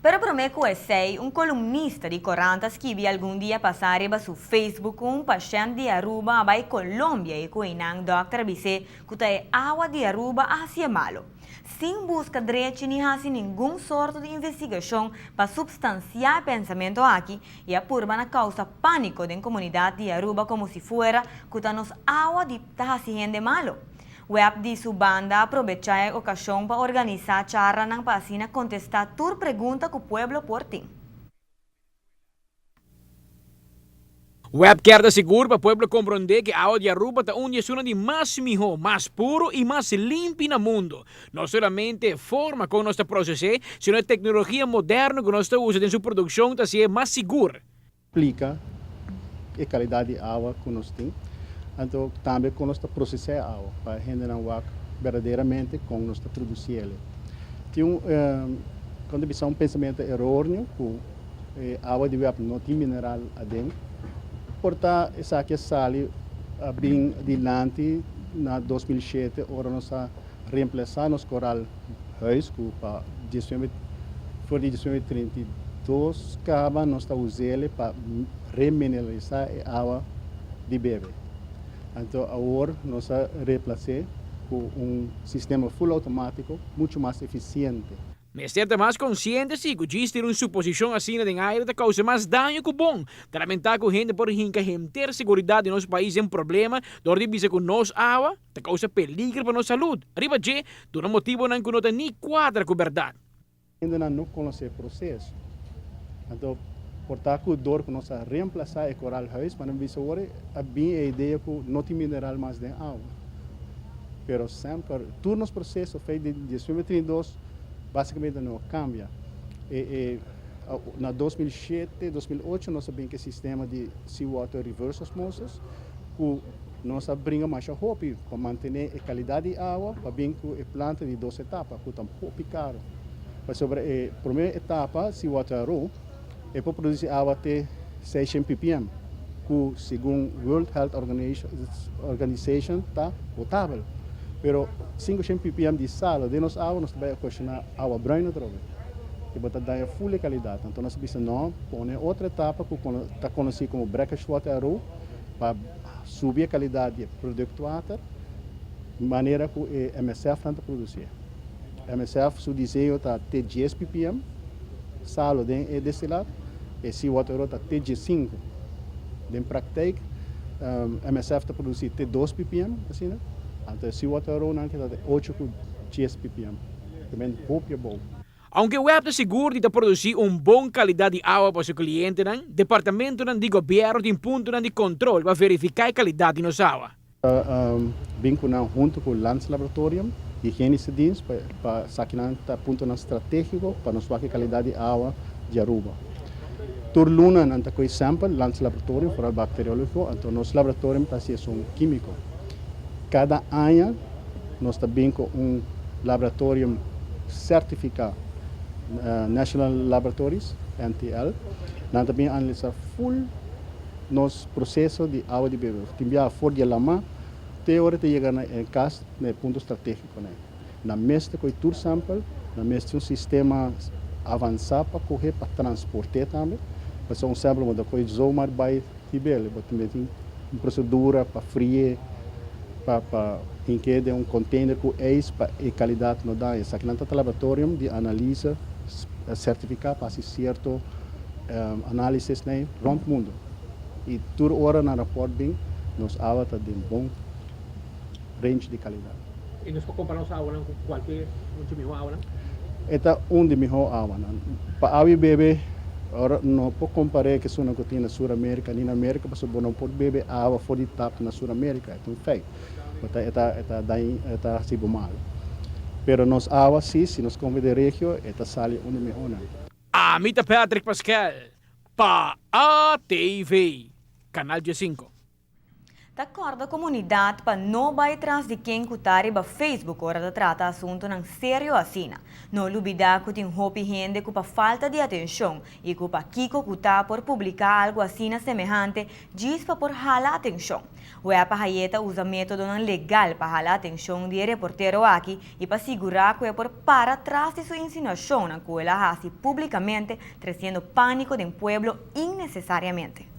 Pero promé ku esei, un kolumnista di korant a skibi algun dia pasá riba su Facebook ku un pashènt di Aruba a bai Colombia i ku einan dòkter a bis'é ku ta e awa di Aruba a hasié malu. Sin buska drechi ni hasi ningun sorto di investigashon pa supstansiá e pensamentu aki i a purba na kousa pániko den komunidat di Aruba komo si fuera ku ta nos awa di ta hasi hende malu. Web di su banda a probechá e okashon pa organisá charlanan pa asina kontestá tur pregunta ku pueblo por tin. Web kier ta sigur pa pueblo komprondé ku awa di Aruba ta un di esunnan di mas mihó, mas puru i mas limpi na mundu. No solamente e forma kon nos ta proses'é, sino e teknologia moderno ku nos ta usa den su produkshon ta hasié mas sigur. Splika e kalidat di awa ku nos tin, anto tambe kon nos ta prosesá e awa pa hendenan wak berdaderamente kon nos ta produsí el. Tin un, kon ta bisa, un pensamentu eróneo ku e awa di web no tin mineral aden. Por ta esaki a sali a bin dilanti na 2007 ora nos a reemplasá nos koral huis ku pa diesnuebe for di 1932 kaba nos ta us'el pa remineralisá e awa di bebe. Anto awor nos a reemplas'é ku un sistema full outomátiko muchu mas efisiente. Mester ta mas konsiente si ku djis tira un suposishon asina den aire ta kousa mas daño ku bon. Ta lamentá ku hende por hinka henter seguridat di nos pais den problema dor di bisa ku nos awa ta kousa peligro pa nos salud. Riba dje, duna motibonan ku no ta ni kuadra ku bèrdat. Hendenan no konosé e proseso. Anto por ta ku dor ku nos a reemplasá e koralhuis, ma nan bisa awor a bin e idea ku no tin mineral mas den awa. Pero semper, tur nos proseso fei di 1932 basikamente no a kambia. E e na 2007, 2008 nos a bin ku e sistema di seawater reverse osmosis ku nos a bringa masha hopi pa mantené e kalidat di awa pa bin ku e planta di dos etapa ku ta hopi karu. Pasobra e promé etapa, seawater RO, e por produsí awa te 600 ppm, ku segun World Health Organization ta potabel. Pero 500 ppm di salo den nos awa nos ta bai okashoná awa bruin atrobe, i bo ta daña ful e kalidat. Anto nos a bisa no, pone otro etapa ku ta konosí komo brackish water RO pa subi e kalidat di e produkto water manera ku e MSF-nan ta produsí. MSF su diseño ta te 10 ppm salo den e destilat, e seawater ro ta te 15. Den praktijk MSF ta produci te 2 ppm asina, anto e seawater ro nan ta te 8 cu 10 ppm, ta ben hopi abou. Aunke web ta sigur di ta produci un bon calidad di awa pa su clientenan, departamentonan di gobierno tin puntonan di control pa verifica e calidad di nos awa. Ta bin ku nan huntu ku Landslaboratorium, Higienische Dienst, pa esakinan ta puntonan strategiko pa nos wak e kalidat di awa di Aruba. Tur luna nan ta kohe sample Landslaboratorium, foral bakteriologiko, anto nos laboratorium ta hasi esun kimiko. Kada aña nos ta bin ku un laboratorium sertifiká, National Laboratories, NTL, nan ta bin analisa ful Nos proseso di awa di bebe tin biaha for di e lama te ora ta yega na e kas na e punto strategiko nan. Nan mester kohe tur sample, nan mester un sistema avansá pa kohe pa transport'é tambe. Pasobra un sample bo ta kohe zomaar bai hib'el, bo tambe tin un prosedura pa fri'é, pa pa hink'é den un container ku ijs pa e kalidat no daña. Esakinan ta ta laboratorium di analise sertifiká pa hasi sierto Análisis nei rond mundo y tur ora nan rapport bin nos awa ta den bon range di calidad. Y nos por compara nos awanan cu cualke un di miho awanan? E ta un di miho awanan. Pa awa y bebe ora no por compare cu esunnan cu tin na Sur America ni na America pasobra bo no por bebe awa for di tap na Sur America, e ta un feit. Bo ta e ta e ta daña e ta haci bo malo. Pero nos awa si, si nos come den regio e ta sali un di mihonan. Ami ta Patrick Pascal pa ATV, Canal 15. Ta corda comunidad pa no bay tras di ken cu ta riba Facebook ora ta trata asuntonan serio asina. No lubida cu tin hopi hende cu pa falta di atencion y cu pa kico cu ta por publica algo asina semehante djis pa por hala atencion. Web a hay'e ta usa metodonan legal pa hala atencion di e reportero aki y pa sigura cu e por para tras di su insinuacionnan cu el a haci publicamente treciendo panico den pueblo innecesariamente.